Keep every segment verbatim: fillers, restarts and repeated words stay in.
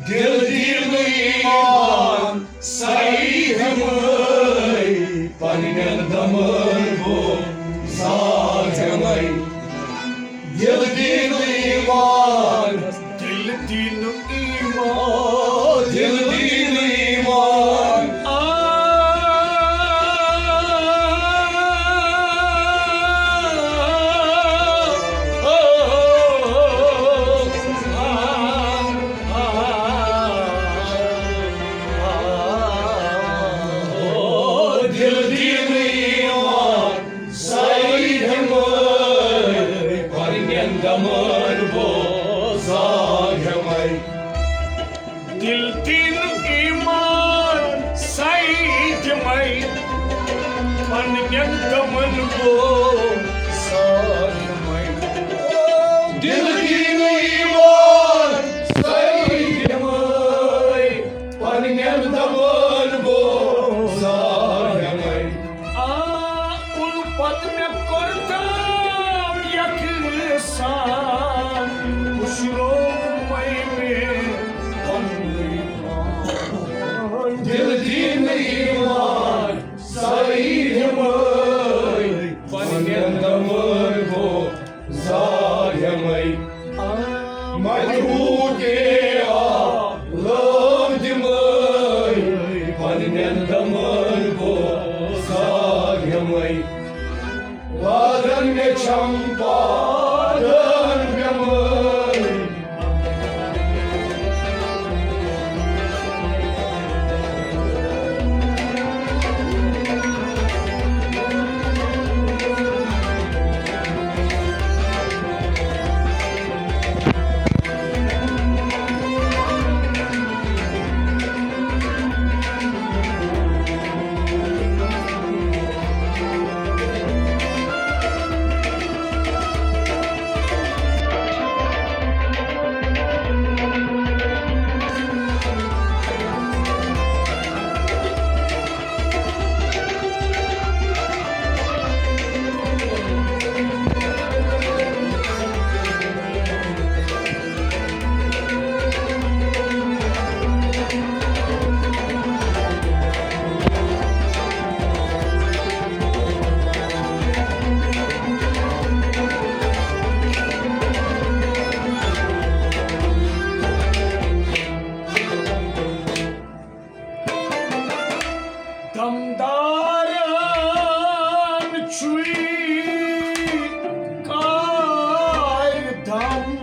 دِل دِنہٕ ایمان سعید ہٮ۪مَے، پننٮ۪ن دمن بہٕ زار ہٮ۪مَے۔ دِل دِنہٕ ایمان، دِل دِنہٕ ایمان، دِل دِنہٕ ایمان۔ آ، آ، آ، آ، آ۔ دِل دِنہٕ ایمان سعید ہٮ۪مَے، پننٮ۪ن دمن بہٕ زار ہٮ۪مَے۔ دِل دِنہٕ ایمان سعید ہٮ۪مَے، پننٮ۪ن دمن بہٕ زار ہٮ۪مَے۔ دِل دِنہٕ ایمان سعید ہٮ۪مَے، پننٮ۪ن دمن بہٕ زار ہٮ۪مَے۔ آ، اُلفت مےٚ کوٚرتام یقسان، پُشروومَے مےٚ پننُے پان۔ دِل دِنہٕ ایمان سعید ہٮ۪مَے، پننٮ۪ن دمن بہٕ زار ہٮ۪مَے۔ مجروح کے آ لٲو دِمَے، پننٮ۪ن دمن بہٕ زار ہٮ۪مَے۔ وادن مےٚ چھم پادن پٮ۪مَے۔ دمدارن چھُے کارِ دم،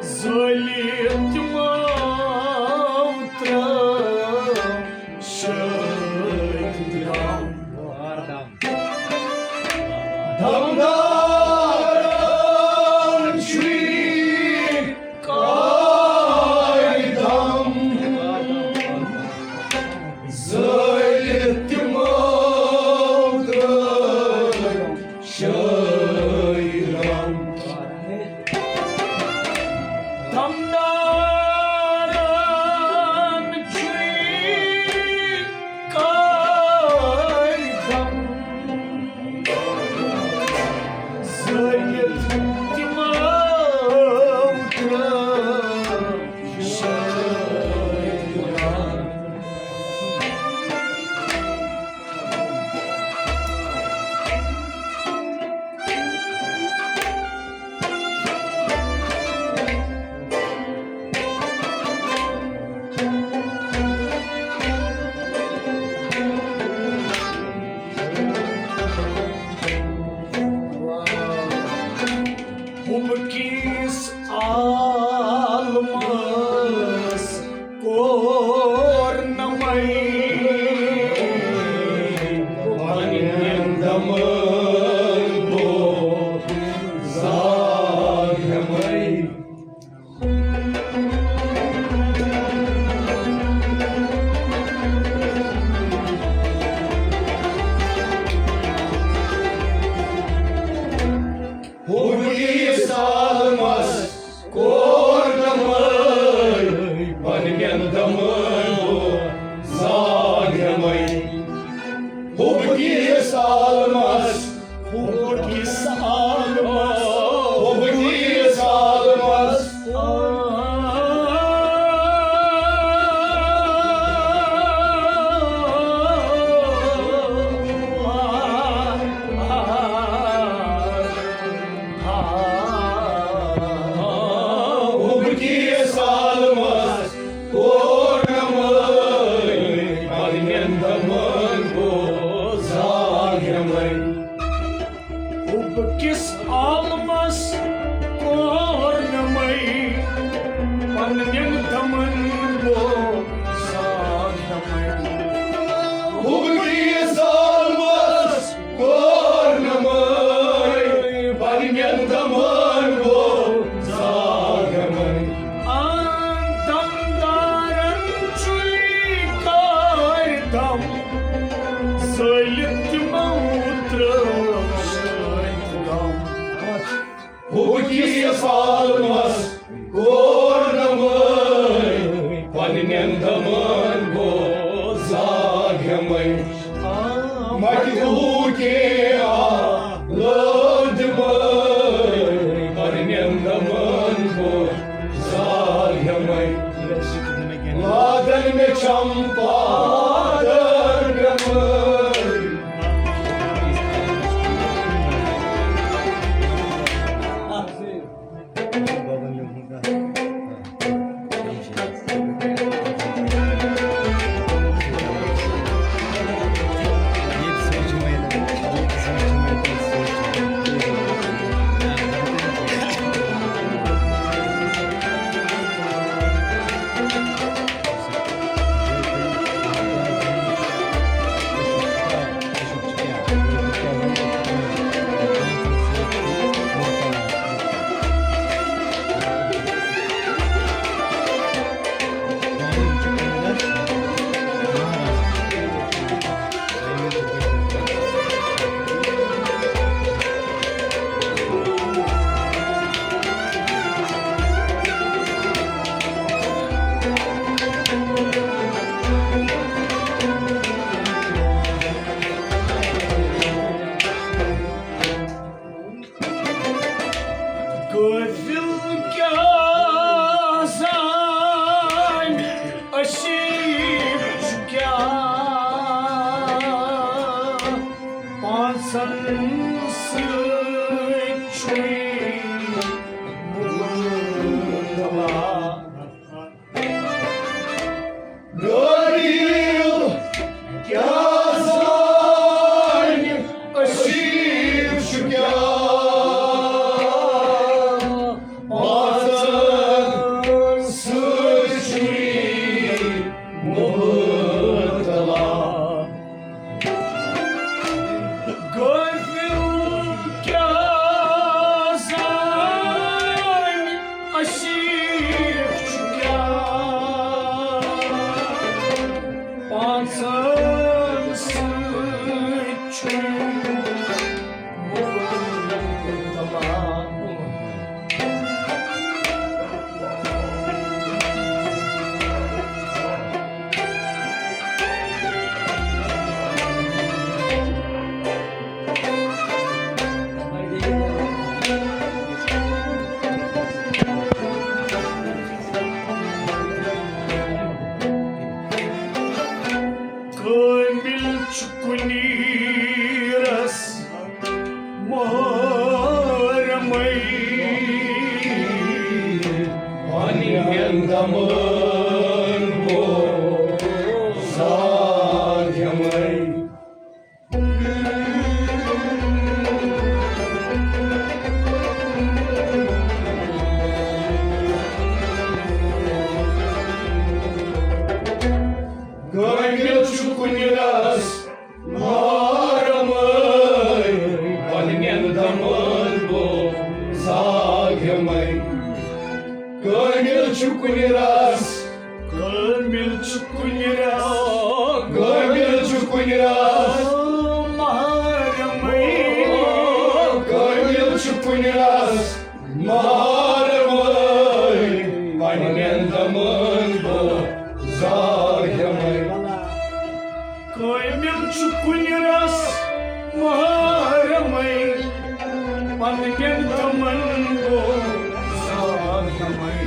زٲلِتھ تِمو ترٲو شٲہِد رم۔ دمدارن چھُے کارِ دم، زٲلِتھ تِمو ترٲو شٲہِد رم۔ دمدارن چھُے کارِ دم، زٲلِتھ تِمو ترٲو شٲہِد رم۔ حُبہٕ کِس عالمس کور نمے پننٮ۪ن دمن بہٕ زار ہٮ۪مے۔ حُبہٕ کِس عالمس کور نمے پننٮ۪ن دمن بہٕ زار دمن بو زاگ ہمے، لادن مے چم پادن گمن۔ قٲفِل کیٛاہ زانہِ أسیٖر چھُ کیٛاہ، پانٛژن سۭتۍ چھُے مُبتلا۔ غریب کیٛاہ زانہِ أسیٖر چھُ کیٛاہ، پانٛژن سۭتۍ چھُے مُبتلا۔ غٲفِل کیٛاہ زانہِ أسیٖر چھُ کیٛاہ، پانٛژن سۭتۍ چھُے مُبتلا۔ قٲبِل چھُ کُنہِ رس محرمے، پننٮ۪ن دمن گوٚو زاگ ہٮ۪مے۔ قٲبِل چھُ کُنہِ رس محرمے، پننٮ۪ن دمن گوٚو زاگ ہٮ۪مے۔ قٲبِل چھُ کُنہِ رس، قٲبِل چھُ کُنہِ رس، قٲبِل چھُ کُنہِ رس محرمے۔ قٲبِل چھُ کُنہِ رس محرمے، پننٮ۪ن دمن گوٚو زاگ ہٮ۪مے۔ قٲبِل چھُ کُنہِ رس محرمے، پننٮ۪ن دمن گوٚو زاگ ہٮ۪مے۔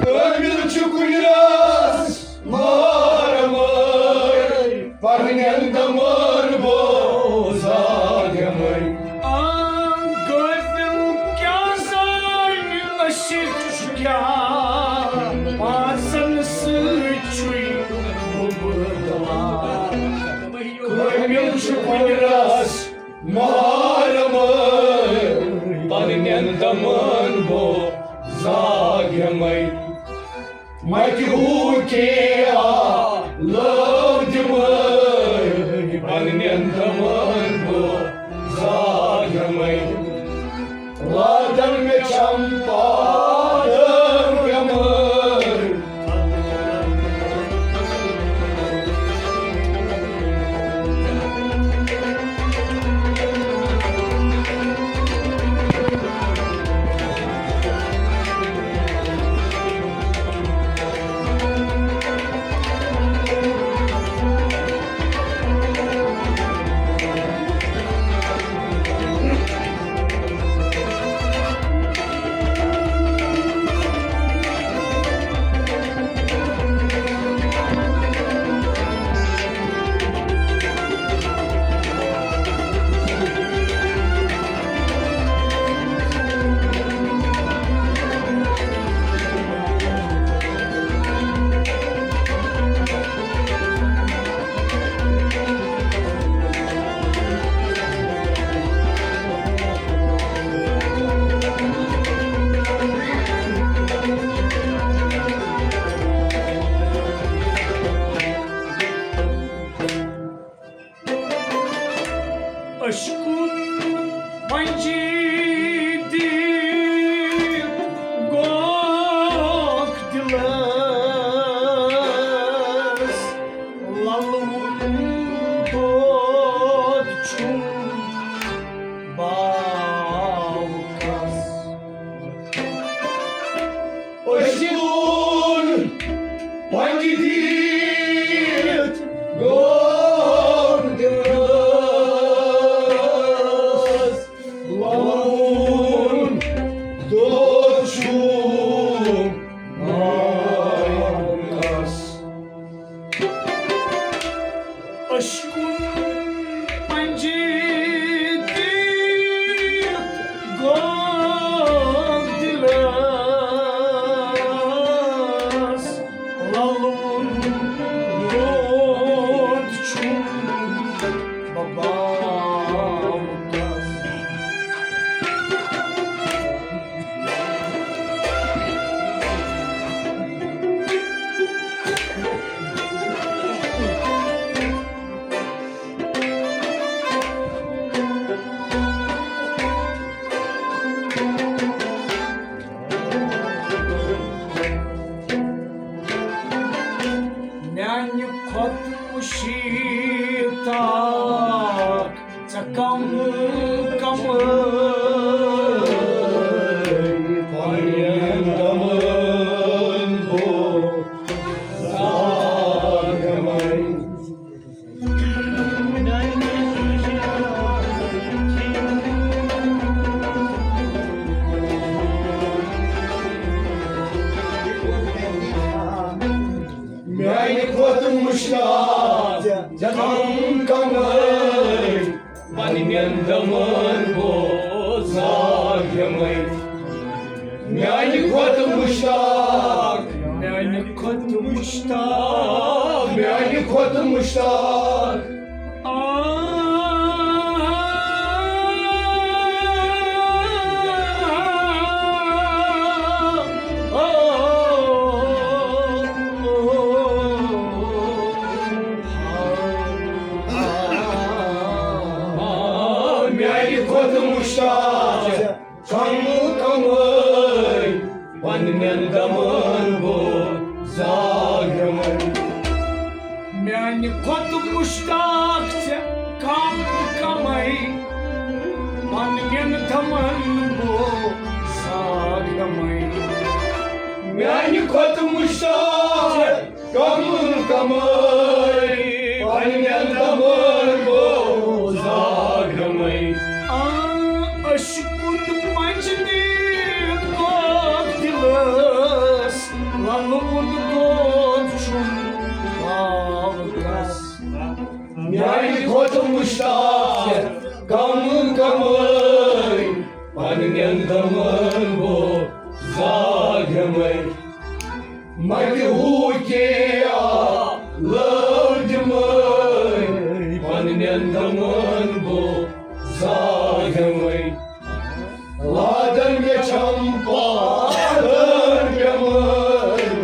قٲبِل چھُ کُنہِ رس محرمے، پننٮ۪ن دمن گوٚو زاگ ہٮ۪مے۔ آ، غٲفِل کیٛاہ زانہِ أسیٖر چھُ کیٛاہ، پانٛژن سۭتۍ چھُے مُبتلا۔ قٲبِل چھُ کُنہِ رس محرمے، پننٮ۪ن دمن گوٚو زاگ ہٮ۪مے۔ متہِ ہو کے آ لٲو دِمے، پننٮ۪ن دمن گوٚو زاگ ہٮ۪مے۔ لادن مےٚ چھم پادن گٮ۪مہٕ۔ پنجہِ دِتھ گوٚو دِلس لوٗن دۄد چھُم ناوُن کس۔ اشکن پنجی دِتھ گوٚو دِلس للُن دود چھُم بباوُن کس۔ میانہِ کھۄتہٕ مُشتاق ژےٚ کم کم پننٮ۪ن غمن گوٚو زاگمن۔ میانہِ کھۄتہٕ مُشتاق ژےٚ کم کمٕے پننٮ۪ن دمن گوٚو زاگمٕے۔ میانہِ کھۄتہٕ مُشتاق، میانہِ کھۄتہٕ مُشتاق، میانہِ کھۄتہٕ مُشتاق۔ آ، آ، آ، آ۔ میانہِ کھۄتہٕ مُشتاق ژےٚ کم کمٕے پننٮ۪ن دمن گوٚو زاگمٕے۔ میانہِ کھۄتہٕ مُشتاق ژےٚ کم کمٕے پننٮ۪ن دمن گوٚو زاگمٕے۔ میانہِ کھۄتہٕ مُشتاق کم کمٕے پننٮ۪ن دمن گوٚو زاگمٕے۔ آ، اشکن پنجہِ دِتھ گوٚو دِلس للُن دود چھُم باوکس۔ میانہِ کھۄتہٕ مُشتاق کم کمٕے پننٮ۪ن دمن گوٚو زاگمٕے۔ مگر ہُہ کیٛاہ لٲج مٲنۍ پننٮ۪ن دمن گوٚو زاگمٕے۔ لادن مےٚ چھم پادن پٮ۪مٲنۍ۔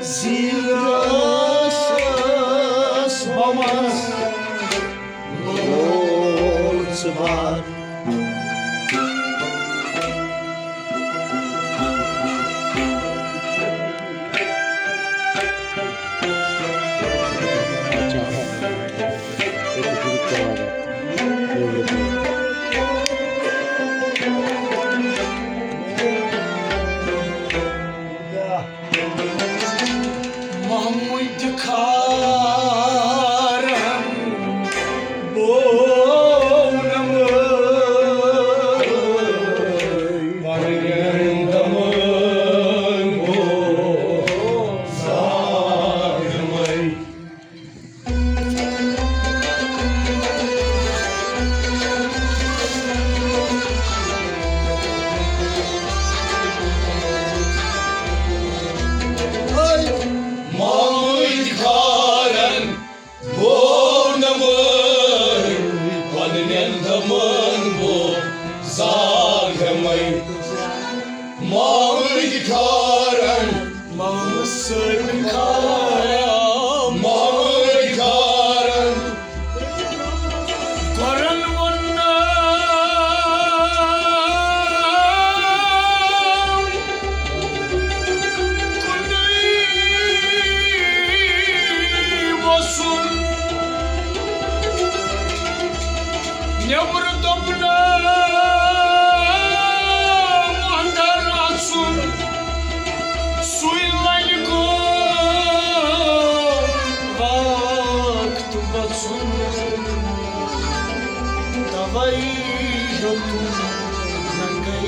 زیٖرس بمس لوژ بار۔ محمود کھارن بونمے، پننٮ۪ن دمن بو زاگمے۔ محمود کھارن بونمے، پننٮ۪ن دمن بو زاگمے۔ محمود کھارن، محمد صٲب کھارن، محمود کھارن۔ گۄڈن ووٚننم کُنُے وسُن، نیبرٕ دوٚپنم اندر اژُن۔ سُے لگہِ گوٚو وقت وژُن، توے ہیوٚتُن ننگے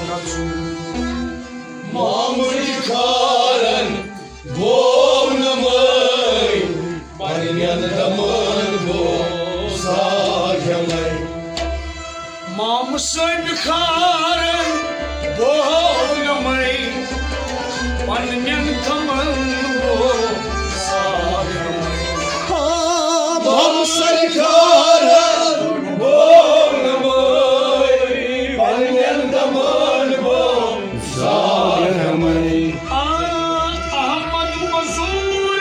نژُن۔ محمود کھارن بونمے، پننٮ۪ن دمن بو زاگمے۔ مامہٕ صٲبۍ کھارن بونمے، پننٮ۪ن دمن بو زاگمے۔ ہاں، مامہٕ صٲبۍ کھارن بونمے، پننٮ۪ن دمن بو زاگمے۔ آ، احمد مزور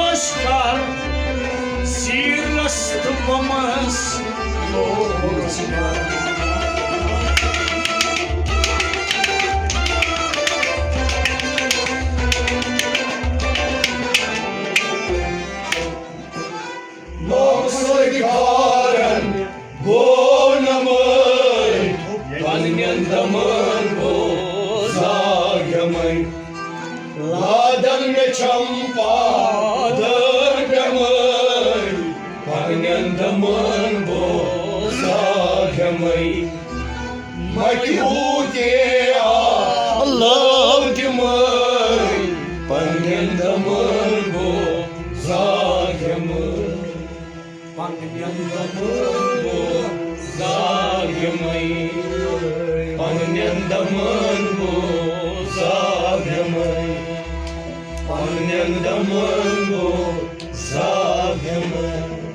آشکار، زیرس تہٕ بمس لوژ بار۔ مامہٕ صٲبۍ کھارن بونمے، پننٮ۪ن دمن بو زاگمے۔ لادن مےٚ چھم پادر پیمے، پننٮ۪ن دمن بو زاگمے۔ متہِ اوٗتے آ لٲو تِمے، پننٮ۪ن دمن بو زاگمے۔ پننٮ۪ن دمن بو زاگمے، پننٮ۪ن دمن بو زاگمے، پننٮ۪ن دمن بو زاگمے۔